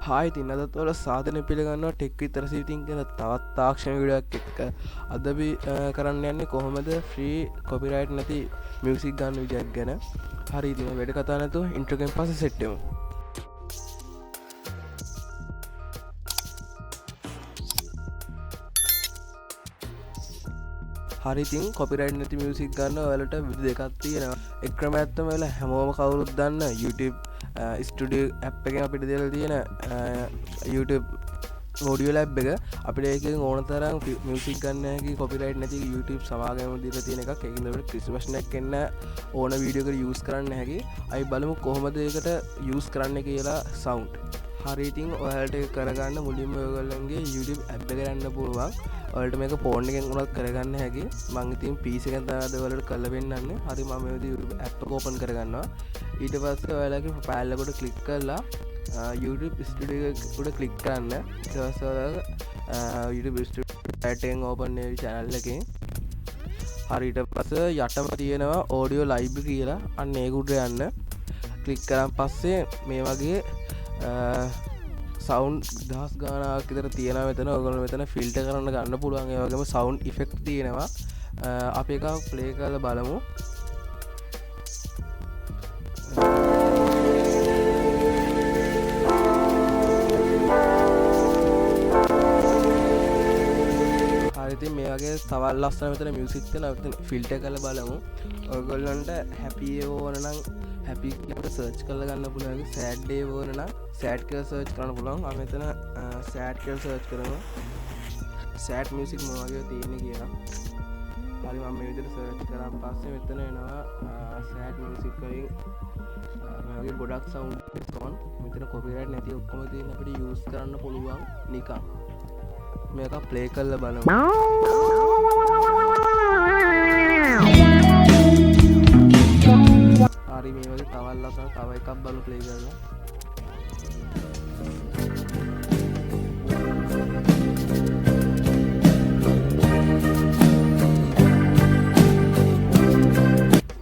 Hi ඉතින් අදත් ඔයාලා සාදරයෙන් පිළිගන්නවා ටෙක් විත් රසීතින් කියන තවත් තාක්ෂණ වීඩියෝ එකක් එක්ක. අද අපි කරන්න යන්නේ කොහොමද ෆ්‍රී කොපිරයිට් නැති මියුසික් ගන්න විදියක් ගැන. හරි ඉතින් වැඩ කතා නැතුව ඉන්ට්‍රෝ එකෙන් පස්සේ සෙට් වෙමු. හරි ඉතින් කොපිරයිට් නැති මියුසික් ගන්න ඔයාලට විදි දෙකක් තියෙනවා. එක් ක්‍රමයක් තමයි ඔයාලා හැමෝම කවුරුත් දන්න YouTube studio app එකෙන් අපිට දීලා තියෙන YouTube audio lab එක. අපිට ඒකෙන් ඕන තරම් මියුසික් ගන්න හැකි කොපිරයිට් නැති YouTube සමාගම දීලා තියෙන එකක්. ඒකින්ද අපිට කිසි ප්‍රශ්නයක් එන්නේ නැහැ. ඕන වීඩියෝ එකට යූස් කරන්න හැකි. අපි බලමු කොහොමද ඒකට යූස් කරන්න කියලා සවුන්ඩ්. හරි ඉතින් ඔයාලට ඒක කරගන්න මුලින්ම ඔයගොල්ලන්ගේ YouTube app එක ගන්න පුළුවන්. ඔයාලට මේක ෆෝන් එකෙන් වුණත් කරගන්න හැකි. මං ඉතින් PC එකෙන් තමයි අද ඔයාලට කරලා පෙන්නන්නේ. හරි මම මේ විදිහට YouTube app එක ඕපන් කරගන්නවා. ඊට පස්සේ ඔයාලගේ ප්‍රොෆයිල් එකට ක්ලික් කරලා YouTube Studio එක උඩ ක්ලික් කරන්න. ඊට පස්සේ ඔයාලා YouTube Studio එකෙන් ඕපන් වෙවි channel එකෙන්. හරි ඊට පස්සේ යටම තියෙනවා audio library කියලා. අන්න ඒක උඩ යන්න. ක්ලික් කරාන් පස්සේ මේ වගේ සවුන්ඩ් දහස් ගාණක් විතර තියෙනවා මෙතන. ඔයගොල්ලෝ මෙතන ෆිල්ටර් කරන්න ගන්න පුළුවන්. ඒ වගේම සවුන්ඩ් ඉෆෙක්ට් තියෙනවා. අපි එකක් ප්ලේ කරලා බලමු. හරි ඉතින් මේ වගේ තවත් ලස්සන මෙතන මියුසික් තියෙනවා. අපි මෙතන ෆිල්ටර් කරලා බලමු. ඔයගොල්ලන්ට හැපි ඕන නම් හැපි කියලා සර්ච් කරලා ගන්න පුළුවන්. ඒ වගේ සෑඩ් ඩේ ඕන නම් සෑඩ් කියලා සර්ච් කරන්න පුළුවන්. අපි මෙතන සෑඩ් කියලා සර්ච් කරමු. සෑඩ් මියුසික් මොන වගේද තියෙන්නේ කියලා. හරි මම මේ විදිහට සර්ච් කරාන් පස්සේ මෙතන එනවා සෑඩ් මියුසික් වලින් මේ වගේ ගොඩක් සවුන්ඩ් ඔන්. මෙතන කොපිරයිට් නැති ඔක්කොම තියෙන අපිට යූස් කරන්න පුළුවන් නිකන්. මේක ප්ලේ කරලා බලමු. හරි මේ වගේ තවත් ලස්සන තව එකක් බලමු ප්ලේ කරලා.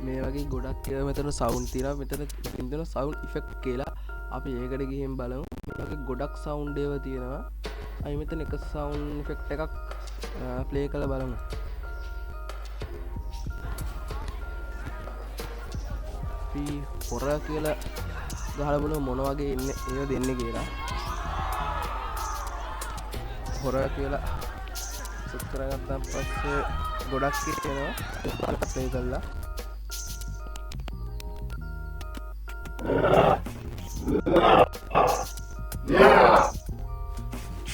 මේ වගේ ගොඩක් ඒවා මෙතන සවුන්ඩ් තියෙනවා. මෙතන තියෙන සවුන්ඩ් ඉෆෙක්ට් කියලා අපි ඒකට ගිහින් බලමු. මේ වගේ ගොඩක් සවුන්ඩ් ඒවා තියෙනවා. අපි මෙතන එක සවුන්ඩ් ඉෆෙක්ට් එකක් ප්ලේ කරලා බලමු. අපි හොර කියලා ගහලා බලමු මොන වගේ එන්නේ ඒවා දෙන්නේ කියලා. හොර කියලා සෙට් කරගත්තාන් පස්සේ ගොඩක් එනවා. ප්ලේ කරලා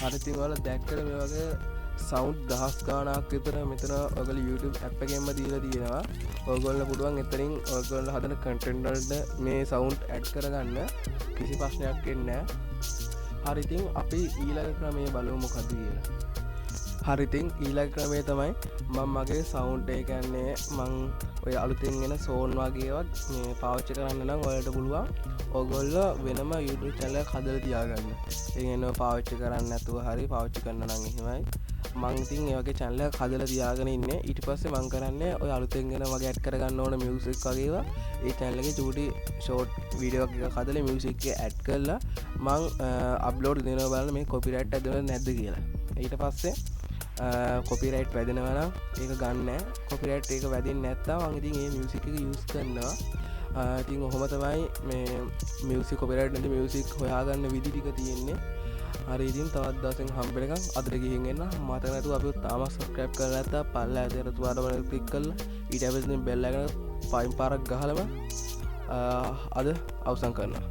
හරි ඉතින් ඔයාලා දැක්කද මේ වගේ සවුන්ඩ් දහස් ගාණක් විතර මෙතන ඔයගොල්ලෝ YouTube app එකෙන්ම දීලා තියෙනවා. ඔයගොල්ලෝ පුළුවන් එතනින් ඔයගොල්ලෝ හදන කන්ටෙන්ට් වලට මේ සවුන්ඩ් ඇඩ් කරගන්න. කිසි ප්‍රශ්නයක් එන්නේ නැහැ. හරි ඉතින් අපි ඊළඟ ක්‍රමය බලමු මොකද්ද කියලා. හරි ඉතින් ඊළඟ ක්‍රමය තමයි මම මගේ සවුන්ඩ් ඒ කියන්නේ මං ඔය අලුතෙන් එන සෝන් වගේ ඒවා මේ පාවිච්චි කරන්න නම් ඔයාලට පුළුවන් ඔයගොල්ලෝ වෙනම YouTube channel එකක් හදලා තියාගන්න. ඒ කියන්නේ ඔය පාවිච්චි කරන්නේ නැතුව හරි පාවිච්චි කරන්න නම් එහෙමයි. මං ඉතින් ඒ වගේ channel එකක් හදලා තියාගෙන ඉන්නේ. ඊට පස්සේ මං කරන්නේ ඔය අලුතෙන් එන වගේ ඇඩ් කරගන්න ඕන මියුසික් වගේ ඒවා ඒ channel එකේ චූටි ෂෝට් වීඩියෝ එකක් හදලා මියුසික් එක ඇඩ් කරලා මං අප්ලෝඩ් දෙනවා බලන්න මේ කොපිරයිට් ඇදෙනවද නැද්ද කියලා. ඊට පස්සේ කොපිරයිට් වැදෙනවා නම් ඒක ගන්න නෑ. කොපිරයිට් එක වැදෙන්නේ නැත්තම් මං ඉතින් ඒ මියුසික් එක යූස් කරනවා. ඉතින් ඔහොම තමයි මේ මියුසික් කොපිරයිට් නැති මියුසික් හොයාගන්න විදි ටික තියෙන්නේ. හරි ඉතින් තවත් දවසකින් හම්බ වෙනකන් අදට ගිහින් එන්න. මතක නැතුව අපිව තාම සබ්ස්ක්‍රයිබ් කරලා නැත්තම් පල්ලෙහා තියෙන රතු පාට බටන් එක ක්ලික් කරලා ඊට පස්සේ බෙල් අයිකන් එක පයින් පාරක් ගහලම අද අවසන් කරනවා.